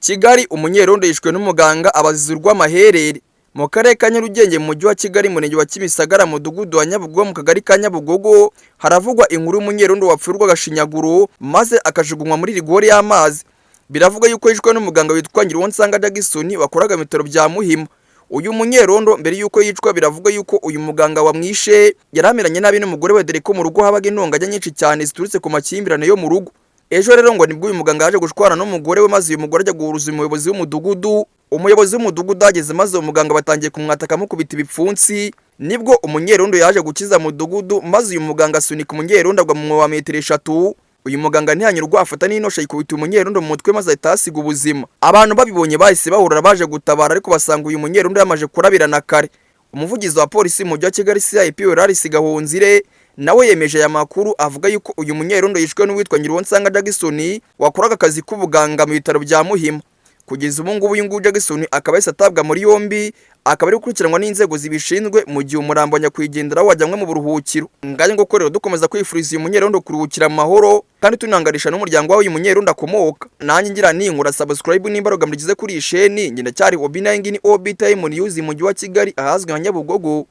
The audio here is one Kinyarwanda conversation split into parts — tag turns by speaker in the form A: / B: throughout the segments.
A: Kigali, umunyerondo yishwe n'umuganga abaziza urw'amaherere. Mu karere ka Nyarugenge, mu mujyi wa Kigali, murenge wa Kimisagara, mudugudu wa Nyabugogo, mu kagari ka Nyabugogo, haravugwa inkuru y'umunyerondo wapfuye urw'agashinyaguro maze akajugunywa muri rigori y'amazi. Biravuga yuko yishwe n'umuganga witwa Ngiruwonsanga Jackson wakoraga mu bitaro bya Muhima. Uyu munyerondo mbere yuko yicwa, biravuga yuko uyu muganga wamwishe yari ameranye nabi n'umugore we, dore ko mu rugo habaga intonganya nyinshi cyane ziturutse ku makimbirane yo mu rugo. Ejo rero ngo nibwo uyu muganga yaje gushwana n'umugore we, maze uyu mugore ajya guhuruza umuyobozi w'umudugudu. Umuyobozi w'umudugudu ahageze, maze uwo muganga batangiye kumwataka amukubita ibipfunsi. Nibwo umunyerondo yaje gukiza mudugudu, maze uyu muganga asunika umunyerondo agwa mu mwobo wa metero 3. Uyu muganga ntiyanyurwa, afata n'inosha ayikubita umunyerondo mu mutwe, maze ahita ahasiga ubuzima. Abantu babibonye bahise bahurura baje gutabara, ariko basanga uyu munyerondo yamaze kurabirana kare. Umuvugizi wa polisi mu mujyi wa Kigali, CIP Wellars Gahonzire, nawe yemeje aya makuru, avuga yuko uyu munyerondo yishwe n'uwitwa Ngiruwonsanga Jackson wakoraga akazi k'ubuganga mu bitaro bya Muhima. Kugeza ubu ngubu uyu nguyu Jackson akaba yahise atabwa muri yombi, akaba ari gukurikiranwa n'inzego zibishinzwe, mu gihe umurambo wa nyakwigendera wajyanwe mu buruhukiro. Ngayo nguko rero, dukomeza kwifuriza uyu munyerondo kuruhukira mu mahoro, kandi tunangarisha n'umuryango w'uyu munyerondo akomoka. Nanjye ngira ninkura subscribe nimba rugamije kuri iyi sheni. Njye ndacyari Obi 9 Obi Time News, mu mujyi wa Kigali, ahazwi nka Nyabugogo.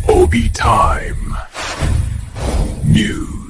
B: Obi Time News.